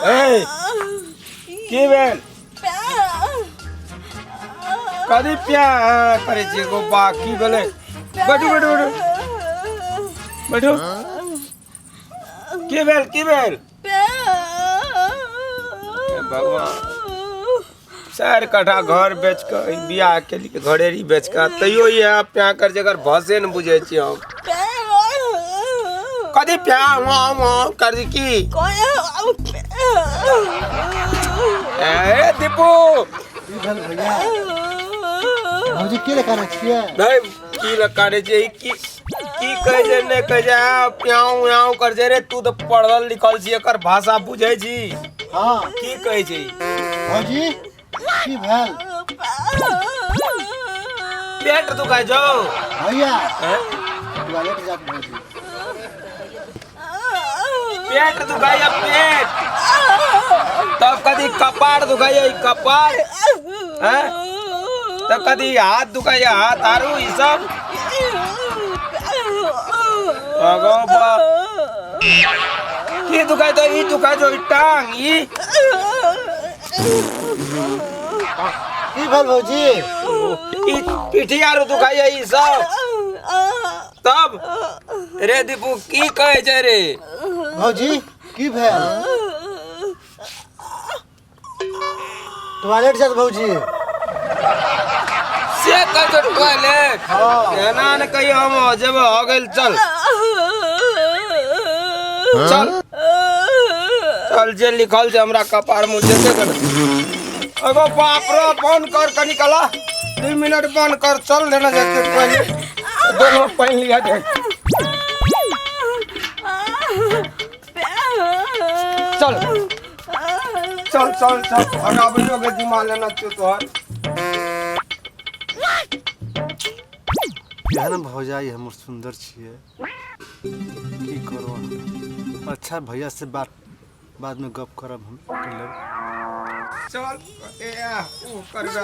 ए की भेल कदी प्यार करै छियै गो बा की भेलै बैठू बैठू बैठू बैठू की भेल की भेल हे भगवान चारि कट्ठा घर बेच कऽ ई बियाह केलियै घरेरी बेच कऽ तैयो इएह प्यार कर जकर भसे ने बुझै छियै हम कदी प्यार वहाँ वहाँ कर दी की ए दीपू की भेल भैया भौजी के लगा छियै नहीं की लगा रे छै की की कहै छै नहि कहै छै आ प्याऊ व्याऊ कर छै रे तू तऽ पढ़ल लिखल छी एकर भाषा बुझै छी हाँ की कहै छै भौजी की भेल पेट दुखाइ छौ भैया हैं? टॉयलेट जाके भौजी पेट दुखाइया पेट तब कदी कपार दुखाइया ई कपार हैं तब कदी हाथ दुखाइया हाथ आरू ई सब अगो बा की दुखाइ तो ई दुखाइ जो ई टांग ई की भेल भौजी ई पीठी आरू दुखाइया ई सब तब रे दीपू की कहै छै रे भौजी की भेल टॉयलेट जात भौजी से कहै छौ टॉयलेट हाँ। एना ने कहियो हम जब हो गेल चल चल चल जे लिखल छै हमरा कपार मुँह जेते कर अगो बाप रे बंद कर कनी कला 2 मिनट बंद कर चल लेना जाते टॉयलेट दोनों पहन लिया जाए चल चल चल चल भगाबैयो के जिम्मा लेना छियौ तोहर केहन भौजाई हमर सुन्दर छियै की करो अच्छा भैया से बात बाद में गप करब हम कर लेब चल ए आ, ऊ करबे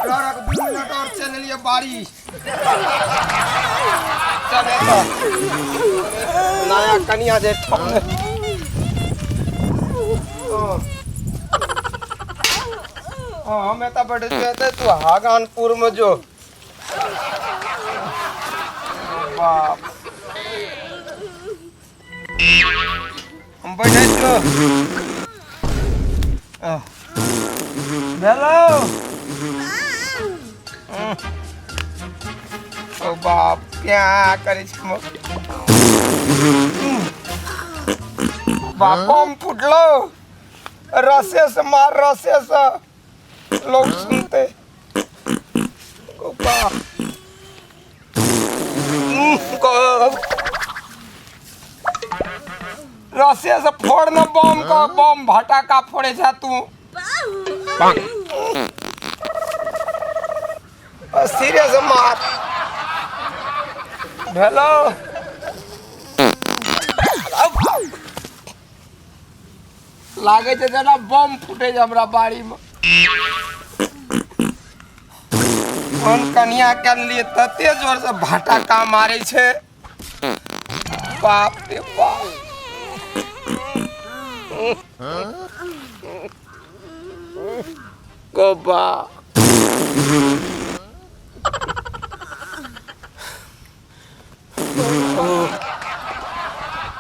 रख 2 मिनट और चल लिए बारिश चल एतऽ। नया कनिया जे ठमने हाँ हम एतऽ बैठे छियै तऽ तू हागानपुर में जो बाप हम बैठे छियो आह। भेलौ ओ बाप क्या करै छै बाप बम फुटलो रसे से मार रसे से लोग सुनते ओ बाप रसे से फोड़ न बम का बम भटाका फोड़े जा तू सीरियस मार भेलो लागै छै जेना बम फूटे छै हमरा बाड़ी में कोन कनिया के लिए तते जोर से भाटा का मारे छै बाप रे बाप गो बा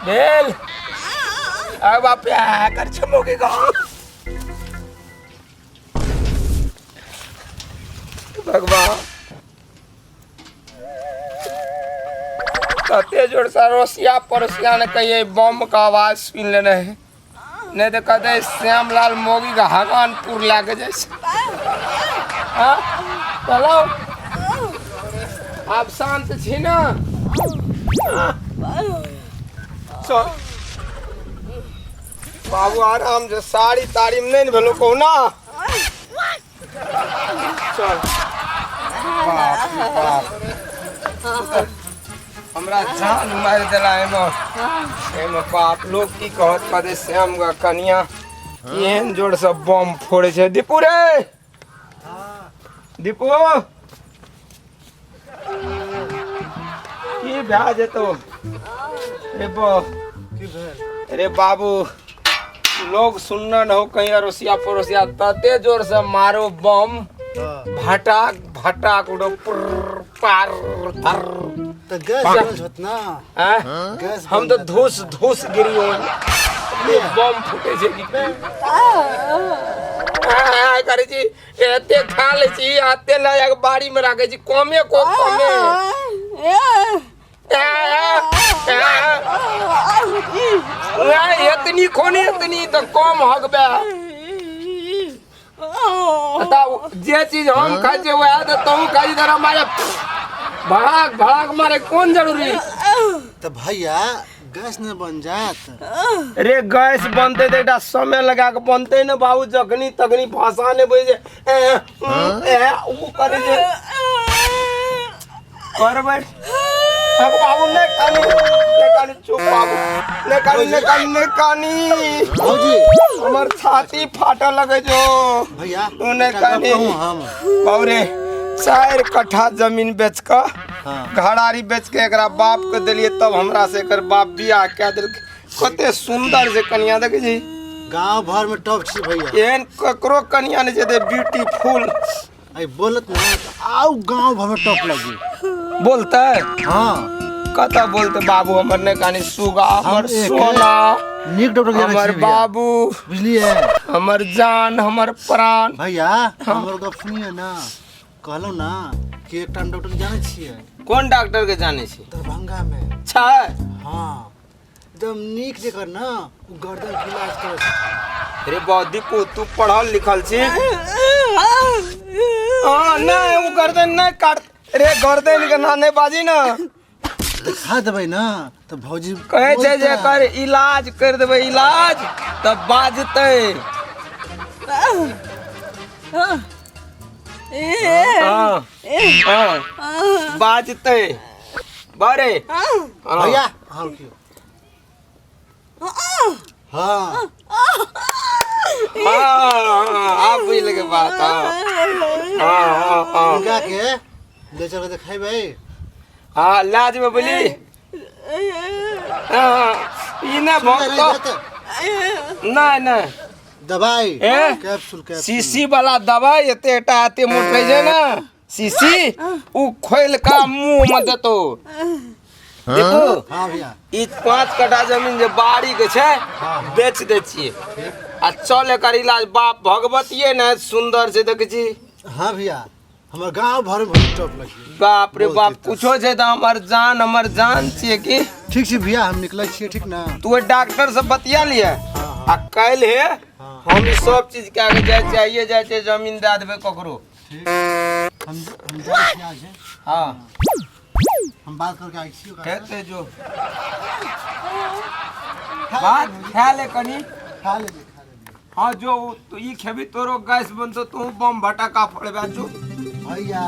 भेल अब बाप कर छमोगे गाँव भगवान कते जोर से अड़ोसिया पड़ोसिया ने कहिए बम का आवाज सुन लेने है नहीं तो कहते श्यामलाल मोगी का हगानपुर लाके जाइ छै हाँ चलो आब शांत छी ना चल बाबू आराम से साड़ी ताड़ी में नहीं ने भेलो कहुना चल बाप रे बाप हमरा जान मारि देला एमे एमे बाप लोग की कहत कहते श्याम गा कनिया एहन जोर से बम फोड़े छै दीपू रे दीपू की भए जेतौ रे बाप की भेल? अरे बाबू, लोग सुनना न हो कहीं अड़ोसिया पड़ोसिया, तते जोर से मारो बम। हाँ। भटाक भटाक उड़ो, पुर पार थर। तऽ गैस बन होत ना? आँ? गैस हम बन तऽ जात। धूस धूस गिरी हो, बम फूटे छै कि आ, करै छी एते खा लै छी, एते लऽ जाके बाड़ी मे राखै छी, कमे को कमे। आ, आ, आ, आ, एतनी खोनी एतनी तऽ कम हगबे। बताउ, जे चीज हम खाइ छियै वएह तऽ तहूँ खाइ छी, तोरा मारे भड़ाक भड़ाक मारे कोन जरूरी? तऽ भैया, गैस नहि बन जायत? रे, गैस बनतै तऽ एकटा समय लगा कऽ बनतै ने बाबू। जखनी तखनी भाषा नहि बुझै छै, ए, उ, ए, उ करै छै। करबै अब बाबू, नहि कानी, नहि कानी, चुप बाबू, नहि कानी, नहि कानी, नहि कानी। भौजी। हमर छाती फाटऽ लगै छौ। भैया। तू नहि एकटा गप कानी। कहूँ हम? बाबू रे, 4 कट्ठा जमीन बेच कऽ, घरारी बेच के एकरा बाप के देलियै, तब हमरा से एकर बाप बियाह कए देलकै। कते सुंदर छै कनिया, देखै छी? गांव भर में टॉप छी भैया। एहन ककरो कनिया नहि छै, ब्यूटीफुल। आई बोलत ना तऽ आउ गांव भर में टॉप लगी। बोलतै? हाँ। कतऽ बोलतै बाबू? हमर नहि कानी, सुगा हमर, सोना। नीक डॉक्टर के जानै हमर छियै भैया। बाबू। बुझलियै? हमर जान, हमर प्राण। भैया, हमर गप सुनिए ना। कहलहुँ ना कि एकटा हम डॉक्टर के जानै छियै। कोन डॉक्टर के जानै छी? दरभंगा में। छै? हाँ, एकदम नीक जेकर ना ओ गर्दन के इलाज करै छै। रे बा दीपू, तू पढ़ल लिखल छी। हाँ, नहि, ओ गर्दन नहि काट रे, गर्दन के ना नहि बाजी ना। देखा देबै ना तऽ भौजी कहै छै जे बोलतै। एकर इलाज कर देबै, इलाज तऽ बाजतै। हाँ हाँ, बाजतै बरे, हाँ। भैया, हाँ, रुकियो। हाँ। हाँ हाँ, आब बुझि लगे बात। हाँ हाँ हाँ हाँ। हुनका के ले चल के देखेबै। हाँ, लए जेबै बुझली। हाँ, ई नहि भोगतो, नहि नहि। दवाई। ए? Capsule, capsule. शीशी वाला दवाई, एते टा एते मोट रहै छै ने शीशी, उ खोलि कऽ मुँह मे देतो देखू। हाँ भैया। ई 5 कट्ठा जमीन जे बाड़ी के छै, हाँ। बेच दै छियै आ चल एकर इलाज। बाप भगवतिये ने सुंदर छै, देखै छी? हाँ भैया, हमर गांव भर में बहुत टॉप लगी। बाप रे बाप। बोलते तऽ। कुछो छै तऽ हमर जान, हमर जान छियै की। ठीक छै भैया, हम निकलै छियै, ठीक ना? तू ओहि डॉक्टर से बतिया लिए हाँ। आ काल्हि हे हाँ। हम ई सब चीज कए के जाइ चाहिए, जाइ छै, जमीन दए देबै ककरो। ठीक, हम जाइ छी आज। हाँ। हम बात करके आइ छी ओकरा से। हेतै, जो बात खा ले कनी। खा लेबै, खा लेबै। हाँ, जो तू ई खेबी, तोरो गैस बनतो, तू बम भटका फोड़बे, जो। भैया,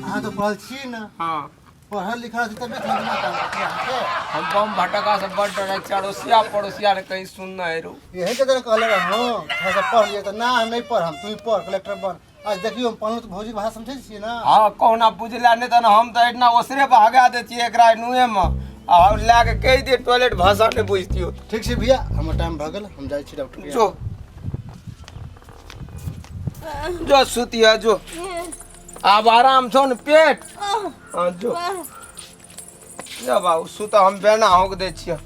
अहाँ तऽ पढ़ल छी ने? हाँ। पढ़ल लिखल छी तबे समझ में आता है अहाँके। हम बम भटका से बड़ डरै छी, अड़ोसिया पड़ोसिया रे कहीं सुनना है रो। यही तऽ तोरा कहले रहौं, थोड़ा सा पढ़ लियै तऽ ना, हम नहीं पढ़, हम तू ही पढ़, कलेक्टर बन। आज देखियौ, हम पढ़लहुँ तऽ भौजीके भाषा समझै छियै ना? हाँ, कहुना बुझला नहीं तऽ हम तऽ एहिठिना ओसरे पर हगा दै छियै एकरा नुए में आ हम लए के कहि दियै टॉयलेट, भाषा नहीं बुझतियो। ठीक छै भैया, हमर टाइम भऽ गेल, हम जाइ छी डॉक्टर के। जो जो, सुतिया जो, आब आराम छौ ने पेट? हाँ, जो जो बाबू, सुत, हम बेना होक दै छियै।